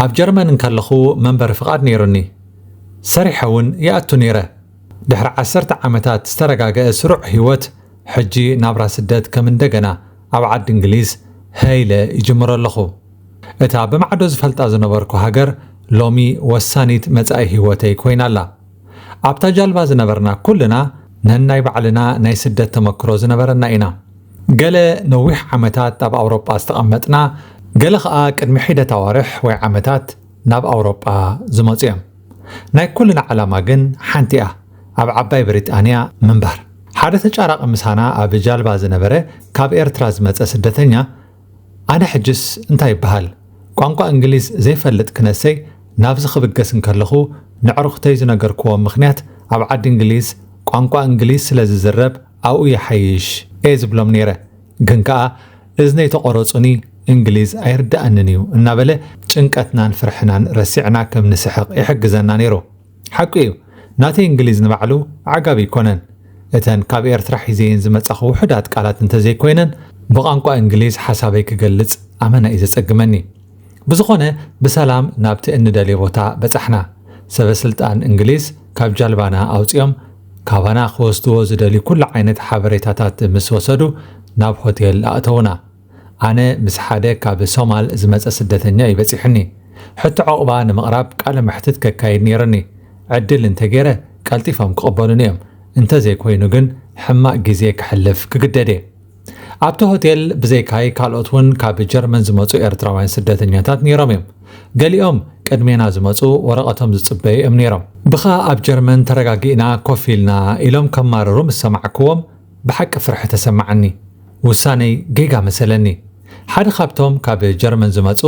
ኣብ ጀርመን እንከለኹ መንበሪ ፍቓድ ነይሩኒ። ሰሪሐ እውን ይኣቱ ነይረ። ድሕሪ ዓሰርተ ዓመታት ዝተረጋገአ ስሩዕ ህይወት፣ ሕጂ ናብራ ስደት ከም እንደገና ኣብ ዓዲ እንግሊዝ ሀይለ ይጅምሮ ኣለኹ። እታ ብማዕዶ ዝፈልጣ ዝነበርኩ ሃገር ሎሚ ወሳኒት መጻኢ ህይወተይ ኮይና ኣላ። ኣብታ ጃልባ ዝነበርና ኩልና ነናይ ባዕልና ናይ ስደት ተመክሮ ዝነበረና ኢና። ገለ ነዊሕ ዓመታት ኣብ ኣውሮጳ ዝተቐመጥና፣ ገለ ኸኣ ቅድሚ ሒደት ኣዋርሕ ወይ ዓመታት ናብ ኣውሮጳ ዝመጹ እዮም። ናይ ኩልና ዓላማ ግን ሓንቲ እያ፣ ኣብ ዓባይ ብሪጣንያ ምንባር። ሓደ ተጫራቒ ምሳና ኣብ ጃልባ ዝነበረ ካብ ኤርትራ ዝመጸ ስደተኛ፣ ኣነ ሕጅስ እንታይ ይበሃል? ቋንቋ እንግሊዝ ዘይፈልጥ ክነሰይ ናብዚ ክብገስ እንከለኹ፣ ንዕሩኽተይ ዝነገርክዎም ምኽንያት ኣብ ዓዲ እንግሊዝ ቋንቋ እንግሊዝ ስለ ዝዝረብ ኣብኡ ይሓይሽ እየ ዝብሎም ነይረ። ግን ከኣ እዝነይ ተቖረጹኒ፣ እንግሊዝ ኣይርድኣንን እዩ እናበለ ጭንቀትናን ፍርሕናን ረሲዕና ከም ንስሕቕ ይሕግዘና ነይሩ። ሓቁ እዩ፣ ናተይ እንግሊዝ ንባዕሉ ኣዕጋቢ ኣይኮነን። እተን ካብ ኤርትራ ሒዘየን ዝመጻኹ ውሑዳት ቃላት እንተዘይኮይነን፣ ብቋንቋ እንግሊዝ ሓሳበይ ክገልጽ ኣመና እዩ ዘጸግመኒ። ብዝኾነ፣ ብሰላም ናብቲ እንደልዮ ቦታ በጻሕና። ሰበ ስልጣን እንግሊዝ ካብ ጃልባና ኣውጺኦም፣ ካባና ክወስድዎ ዝደልዩ ኩሉ ዓይነት ሓበሬታታት ምስ ወሰዱ፣ ናብ ሆቴል ኣእተዉና። ኣነ ምስ ሓደ ካብ ሶማል ዝመጸ ስደተኛ እዩ በጺሑኒ። ሕቶ ዕቑባ ንምቕራብ ቃለ መሕትት ከካይድ ነይሩኒ። ዕድል እንተገይረ ቀልጢፎም ክቕበሉኒ እዮም። እንተዘይኮይኑ ግን ሕማቕ ግዜ ከሕልፍ ክግደድ እየ። ኣብቲ ሆቴል ብዘይካይ ካልኦት እውን ካብ ጀርመን ዝመጹ ኤርትራውያን ስደተኛታት ነይሮም እዮም። ገሊኦም ቅድሜና ዝመጹ ወረቐቶም ዝጽበዩ እዮም ነይሮም። ብኻ ኣብ ጀርመን ተረጋጊእና ኮፍ ኢልና ኢሎም ከማርሩ ምስ ሰማዕክዎም ብሓቂ ፍርሒ ተሰማዓኒ። ውሳነይ ጌጋ መሰለኒ። ሓደ ካብቶም ካብ ጀርመን ዝመጹ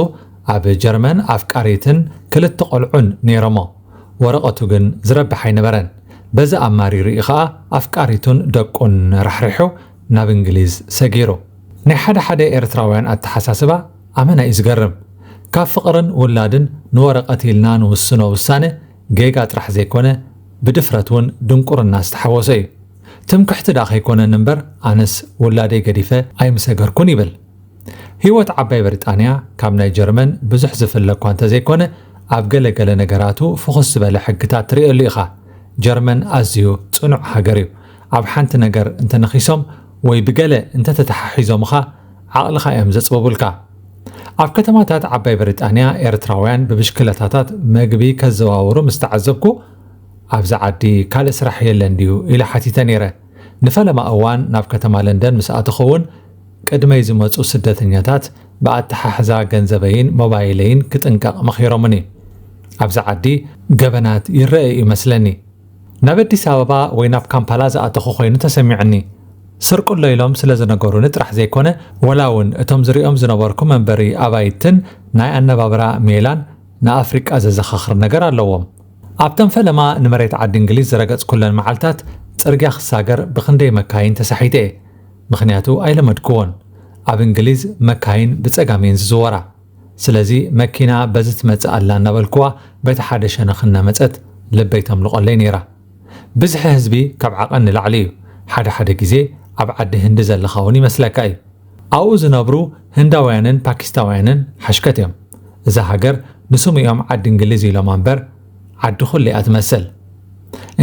ኣብ ጀርመን ኣፍቃሪትን ክልተ ቆልዑን ነይሮሞ። ወረቐቱ ግን ዝረብሕ ኣይነበረን። በዚ ኣማሪሩ እዩ ኸኣ ኣፍቃሪቱን ደቁን ራሕሪሑ ናብ እንግሊዝ ሰጊሩ። ናይ ሓደ ሓደ ኤርትራውያን ኣተሓሳስባ ኣመና እዩ ዝገርም። ካብ ፍቕርን ውላድን ንወረቐት ኢልና ንውስኖ ውሳነ ጌጋ ጥራሕ ዘይኮነ ብድፍረት እውን ድንቁርና ዝተሓወሶ እዩ። ትምክሕቲ ደኣ ከይኮነኒ እምበር ኣነስ ውላደይ ገዲፈ ኣይምሰገርኩን ይብል። ህይወት ዓባይ ብሪጣንያ ካብ ናይ ጀርመን ብዙሕ ዝፍለ እኳ እንተዘይኮነ ኣብ ገለ ገለ ነገራቱ ፍኹስ ዝበለ ሕግታት ትርእየሉ ኢኻ። ጀርመን ኣዝዩ ጽኑዕ ሃገር እዩ። ኣብ ሓንቲ ነገር እንተነኺሶም ወይ ብገለ እንተተተሓሒዞምኻ ዓቕልኻ እዮም ዘጽብቡልካ። ኣብ ከተማታት ዓባይ ብሪጣንያ ኤርትራውያን ብብሽክለታታት መግቢ ከዘዋውሩ ምስ ተዓዘብኩ፣ ኣብዚ ዓዲ ካልእ ስራሕ የለን ድዩ ኢለ ሓቲተ ነይረ። ንፈለማ እዋን ናብ ከተማ ለንደን ምስ ኣተኹ እውን ቅድመይ ዝመጹ ስደተኛታት ብኣተሓሕዛ ገንዘበይን ሞባይለይን ክጥንቀቕ መኺሮምኒ። ኣብዚ ዓዲ ገበናት ይረአ እዩ መስለኒ። ናብ ኣዲስ ኣበባ ወይ ናብ ካምፓላ ዝኣተኹ ኮይኑ ተሰሚዑኒ። ስርቁ ኣሎ ኢሎም ስለ ዝነገሩኒ ጥራሕ ዘይኮነ፣ ወላ እውን እቶም ዝሪኦም ዝነበርኩ መንበሪ ኣባይትን ናይ ኣነባብራ ሜላን ንኣፍሪቃ ዘዘኻኽር ነገር ኣለዎም። ኣብተን ፈለማ ንመሬት ዓዲ እንግሊዝ ዝረገጽኩለን መዓልታት ጽርግያ ክሳገር ብኽንደይ መካይን ተሳሒተ እየ። ምኽንያቱ ኣይለመድክዎን። ኣብ እንግሊዝ መካይን ብጸጋም እየን ዝዝወራ። ስለዚ መኪና በዚ ትመጽእ ኣላ እናበልክዋ በቲ ሓደ ሸነኽ እናመጸት ልበይ ተምልቖለይ ነይራ። ብዝሒ ህዝቢ ካብ ዓቐን ንላዕሊ እዩ። ሓደ ሓደ ግዜ ኣብ ዓዲ ህንዲ ዘለኻ እውን ይመስለካ እዩ። ኣብኡ ዝነብሩ ህንዳውያንን ፓኪስታውያንን ሓሽከት እዮም። እዛ ሃገር ንስሙ እዮም ዓዲ እንግሊዝ ኢሎም እምበር ዓዲ ኩሉ እያ ትመስል።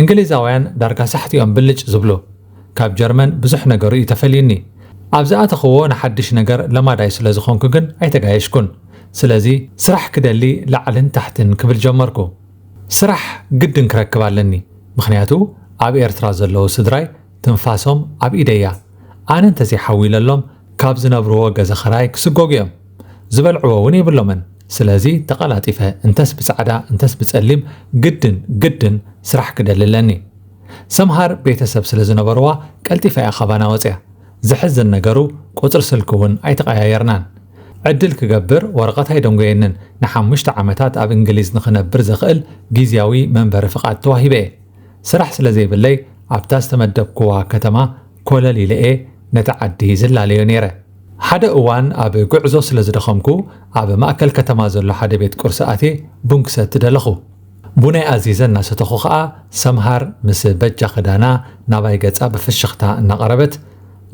እንግሊዛውያን ዳርጋ ሳሕቲ እዮም ብልጭ ዝብሉ። ካብ ጀርመን ብዙሕ ነገሩ እዩ ተፈልዩኒ። ኣብ ዝኣተኽዎ ንሓድሽ ነገር ለማዳይ ስለ ዝኾንኩ ግን ኣይተጋየሽኩን። ስለዚ ስራሕ ክደሊ ላዕልን ታሕትን ክብል ጀመርኩ። ስራሕ ግድን ክረክብ ኣለኒ፣ ምኽንያቱ ኣብ ኤርትራ ዘለዉ ስድራይ ትንፋሶም ኣብ ኢደይ እያ። ኣነ እንተዘይሓዊለሎም ካብ ዝነብርዎ ገዛ ኽራይ ክስጎጉ እዮም። ዝበልዕዎ እውን የብሎምን። ስለዚ ተቐላጢፈ እንተስ ብጻዕዳ እንተስ ብጸሊም ግድን ግድን ስራሕ ክደሊ ኣለኒ። ሰምሃር ቤተሰብ ስለ ዝነበርዋ ቀልጢፋ እያ ካባና ወጽያ። ዘሕዝን ነገሩ ቁጽሪ ስልኪ እውን ኣይተቐያየርናን። ዕድል ክገብር ወረቐት ኣይደንጎየንን። ንሓሙሽተ ዓመታት ኣብ እንግሊዝ ንኽነብር ዘኽእል ግዝያዊ መንበሪ ፍቓድ ተዋሂበ እየ። ስራሕ ስለ ዘይብለይ ኣብታ ዝተመደብክዋ ከተማ ኮለል ኢለ እየ ነቲ ዓዲ ዝላለዮ ነይረ። ሓደ እዋን ኣብ ጉዕዞ ስለ ዝደኸምኩ ኣብ ማእከል ከተማ ዘሎ ሓደ ቤት ቁርሲ ኣትየ ቡን ክሰቲ ደለኹ። ቡነይ ኣዚዘ እናሰተኹ ኸኣ ሰምሃር ምስ በጃ ክዳና ናባይ ገጻ ብፍሽኽታ እናቐረበት፣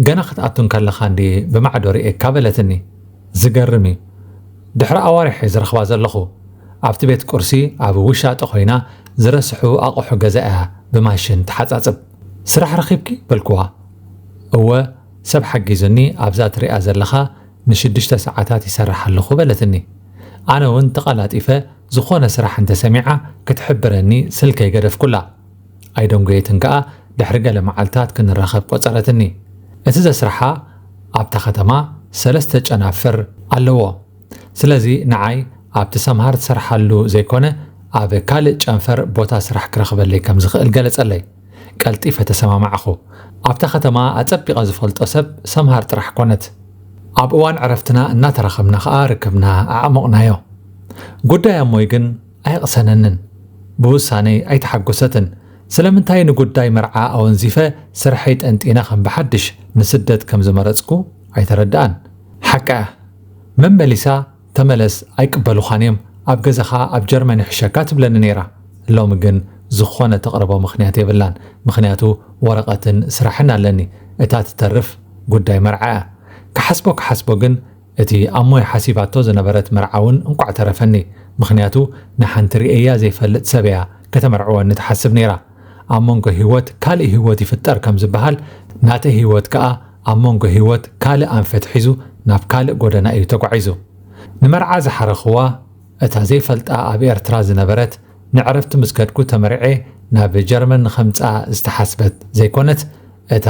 "ገና ክትኣቱ እንከለኻ እንድየ ብማዕዶ ርእየካ" በለትኒ። ዝገርም እዩ። ድሕሪ ኣዋርሕ እየ ዝረኽባ ዘለኹ። ኣብቲ ቤት ቁርሲ ኣብ ውሻጠ ኮይና ዝረስሑ ኣቑሑ ገዛ እያ ብማሽን ትሓጻጽብ። "ስራሕ ረኺብኪ?" በልክዋ። "እወ፣ ሰብ ሓጊዙኒ ኣብዛ ትሪኣ ዘለኻ ንሽዱሽተ ሰዓታት ይሰርሕ ኣለኹ" በለትኒ። ኣነ እውን ተቐላጢፈ ዝኾነ ስራሕ እንተሰሚዓ ክትሕብረኒ ስልከይ ገደፍኩላ። ኣይደንጎየትን ከኣ ድሕሪ ገለ መዓልታት ክንራኸብ ቆጸረትኒ። እቲ ዘስርሓ ኣብታ ከተማ ሰለስተ ጨናፍር ኣለዎ። ስለዚ ንዓይ ኣብቲ ሰምሃር ትሰርሓሉ ዘይኮነ ኣብ ካልእ ጨንፈር ቦታ ስራሕ ክረኽበለይ ከም ዝኽእል ገለጸለይ። ቀልጢፈ ተሰማማዕኹ። ኣብታ ከተማ ኣጸቢቐ ዝፈልጦ ሰብ ሰምሃር ጥራሕ ኮነት። ኣብ እዋን ዕረፍትና እናተራኸብና ኸኣ ርክብና ኣዕሞቕናዮ። ጉዳይ ኣሞይ ግን ኣየቕሰነንን። ብውሳነይ ኣይተሓጎሰትን። ስለምንታይ ንጉዳይ መርዓ ኣወንዚፈ ስርሐይ ጠንጢነ ከም ብሓድሽ ንስደት ከም ዝመረጽኩ ኣይተረድኣን። ሓቃ እያ። መመሊሳ "ተመለስ፣ ኣይቅበሉኻን እዮም፣ ኣብ ገዛኻ ኣብ ጀርመን ይሕሸካ" ትብለኒ ነይራ። ሎሚ ግን ዝኾነ ተቕርቦ ምኽንያት የብላን። ምኽንያቱ ወረቐትን ስራሕን ኣለኒ። እታ ትተርፍ ጉዳይ መርዓ እያ። ክሓስቦ ክሓስቦ ግን እቲ ኣሞይ ሓሲባቶ ዝነበረት መርዓ እውን እንቋዕ ተረፈኒ። ምኽንያቱ ንሓንቲ ርእየያ ዘይፈልጥ ሰብ እያ ከተመርዕወኒ ትሓስብ ነይራ። ኣብ መንጎ ህይወት ካልእ ህይወት ይፍጠር ከም ዝበሃል፣ ናተይ ህይወት ከኣ ኣብ መንጎ ህይወት ካልእ ኣንፈት ሒዙ ናብ ካልእ ጎደና እዩ ተጓዒዙ። ንመርዓ ዝሓረኽዋ እታ ዘይፈልጣ ኣብ ኤርትራ ዝነበረት፣ ንዕረፍቲ ምስ ከድኩ ተመርዔ ናብ ጀርመን ንኸምጽኣ ዝተሓስበት ዘይኮነት፣ እታ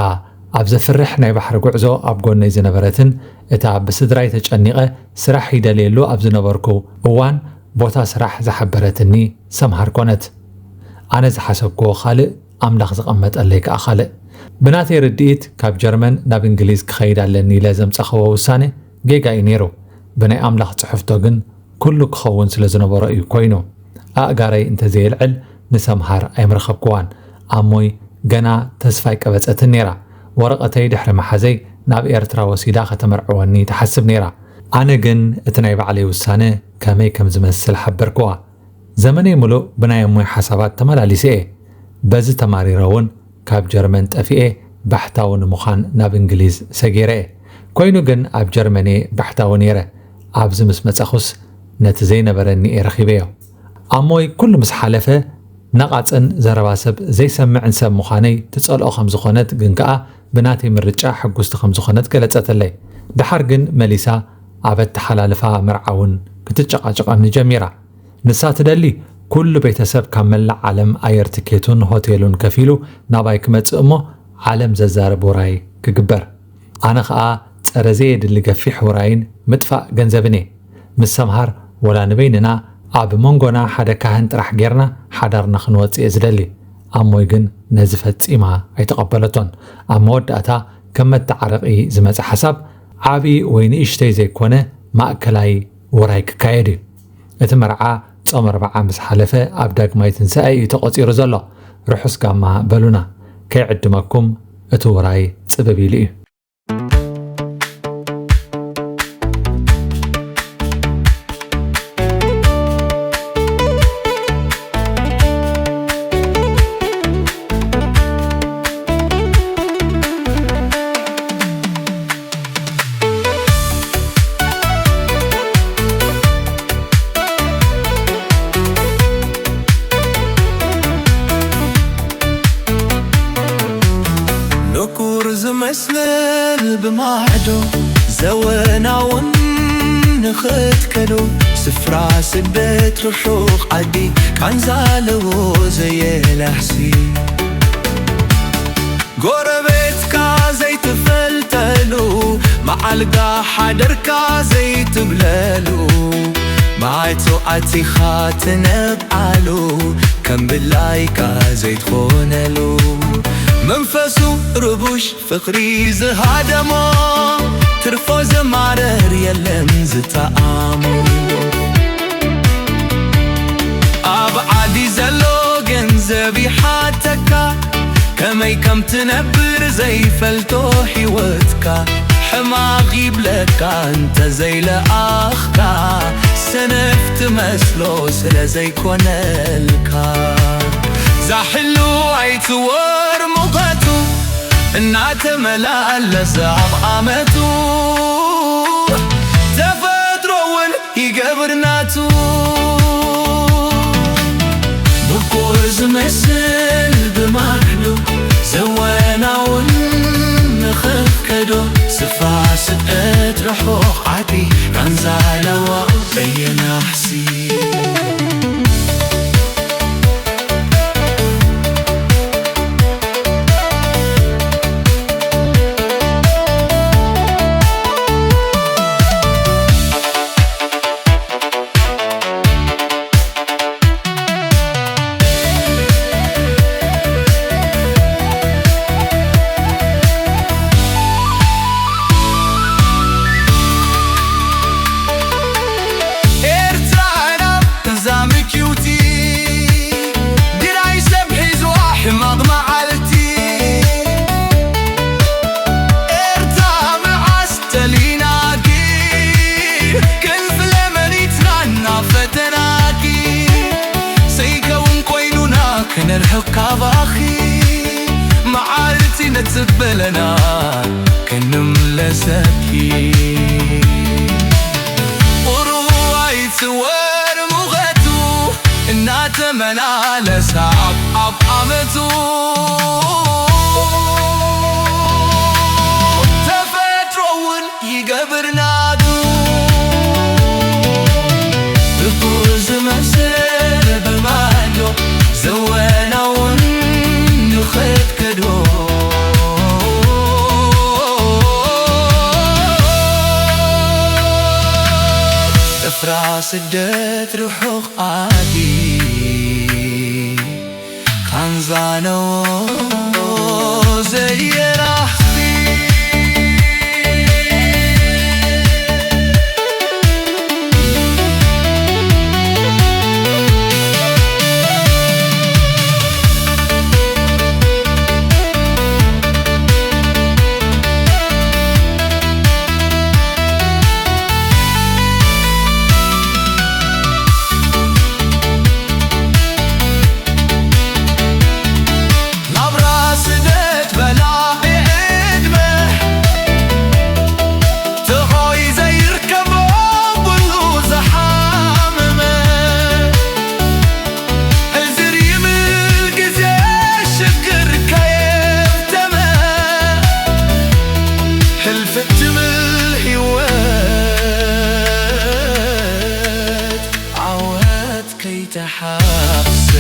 ኣብ ዘፍርሕ ናይ ባሕሪ ጉዕዞ ኣብ ጎነይ ዝነበረትን እታ ብስድራይ ተጨኒቐ ስራሕ ይደልየሉ ኣብ ዝነበርኩ እዋን ቦታ ስራሕ ዝሓበረትኒ ሰምሃር ኮነት። ኣነ ዝሓሰብክዎ ካልእ፣ ኣምላኽ ዘቐመጠለይ ከኣ ካልእ። ብናተይ ርድኢት ካብ ጀርመን ናብ እንግሊዝ ክኸይድ ኣለኒ ኢለ ዘምጻኽዎ ውሳነ ጌጋ እዩ ነይሩ። ብናይ ኣምላኽ ጽሕፍቶ ግን ኩሉ ክኸውን ስለ ዝነበሮ እዩ ኮይኑ። ኣእጋረይ እንተዘየልዕል ንሰምሃር ኣይምረኸብክዋን። ኣሞይ ገና ተስፋ ኣይቀበጸትን ነይራ። ወረቐተይ ድሕሪ መሓዘይ ናብ ኤርትራ ወሲዳ ከተመርዕወኒ ትሓስብ ነይራ። ኣነ ግን እቲ ናይ ባዕለይ ውሳነ ከመይ ከም ዝመስል ሓበርክዋ። ዘመነይ ምሉእ ብናይ ኣሞይ ሓሳባት ተመላሊሰ እየ። በዚ ተማሪረ እውን ካብ ጀርመን ጠፊኤ ባሕታዊ ንምዃን ናብ እንግሊዝ ሰጊረ እየ። ኮይኑ ግን ኣብ ጀርመን እየ ባሕታዊ ነይረ። ኣብዚ ምስ መጻኹስ ነቲ ዘይነበረኒ እየ ረኺበዮ። ኣሞይ ኩሉ ምስ ሓለፈ ነቓጽን ዘረባ ሰብ ዘይሰምዕን ሰብ ምዃነይ ትጸልኦ ከም ዝኾነት ግን ከኣ ብናተይ ምርጫ ሕጉስቲ ከም ዝኾነት ገለጸትለይ። ደሓር ግን መሊሳ ኣብ ኣተሓላልፋ መርዓ እውን ክትጨቓጨቐኒ ጀሚራ። ንሳ ትደሊ ኩሉ ቤተሰብ ካብ መላእ ዓለም ኣየር ትኬቱን ሆቴሉን ከፊሉ ናባይ ክመጽእ እሞ ዓለም ዘዛርብ ውራይ ክግበር። ኣነ ኸኣ ጸረ ዘየድሊ ገፊሕ ውራይን ምጥፋእ ገንዘብን እየ። ምስ ሰምሃር ወላ ንበይንና ኣብ መንጎና ሓደ ካህን ጥራሕ ጌርና ሓዳርና ክንወጽእ እየ ዝደሊ። ኣሞይ ግን ነዚ ፈጺማ ኣይተቐበለቶን። ኣብ መወዳእታ ከም መተዓረቒ ዝመጸ ሓሳብ ዓቢ ወይ ንእሽተይ ዘይኮነ ማእከላይ ውራይ ክካየድ እዩ። እቲ መርዓ ጾም ኣርብዓ ምስ ሓለፈ ኣብ ዳግማይ ትንሳኤ እዩ ተቖጺሩ ዘሎ። ርሑስ ጋማ በሉና። ከይዕድመኩም እቲ ውራይ ጽብብ ኢሉ እዩ። ንቁር ዝመስል ብማዕዶ ዘወናውን ንኽትከዶ ስፍራ ስደት ርሑቕ ዓዲ ቃንዛ ኣለዎ ዘየላሕሲ ጎረቤትካ ዘይትፈልጠሉ መዓልጋ ሓደርካ ዘይትብለሉ ማይቶ ኣቲኻ ትነብዓሉ ከም ብላይካ ዘይትኾነሉ መንፈሱ ርቡሽ ፍቕሪ ዝሃደሞ ትርፎ ዘማረር የለን ዝተኣሞ ኣብ ዓዲ ዘሎ ገንዘብ ይሓተካ ከመይ ከም ትነብር ዘይፈልጦ ህይወትካ ሕማቕ ይብለካ እንተዘይለኣኽካ ሰነፍ ትመስሎ ስለ ዘይኮነልካ ዛሕሉ ኣይትወር ሙቐቱ እናተመላለሰ ኣብ ዓመቱ ተፈጥሮ እውን ይገብር ናቱ ስል ብማሕሉ ዘወናውን ንኽፍከዶ ስፍራ ስደት ርሑቕ ዓዲ ቃንዛ ለዋ በየናሕሲ። ኤርትራና እዛ ምኪውቲ፣ ድራይ ሰብ ሒዝዋ ሕማቕ መዓልቲ። ኤርትራ መዓስ ተሊናኪ፣ ክንፍለ መኒትና እናፈተናኪ። ሰይከውን ኮይኑና ከነርሕቕ ካባኺ፣ መዓልቲ ነጽበለና ክንምለሰኪ። ቁሩዋይ ትወር ሙቐቱ እናተመላለሳ ኣብ ኣብ ዓመቱ፣ ተፈጥሮ እውን ይገብር ናቱ። ብቁር ዝመስል ብማንዶ ዘወናውን ንኽትከዶ፣ ስፍራ ስደት ርሑቕ ዓዲ ቃንዛ ነው ዘየራኽቲ። ናብራ ስደት በላዒ ዕድመ፣ ጥዑይ ዘይርከቦ ኩሉ ዝሓመመ፣ ሕዝር ይብል ግዜ ሽግር ከየፍተመ፣ ሕልፍት ትብል ህይወት ዓወት ከይተሓፍሰ።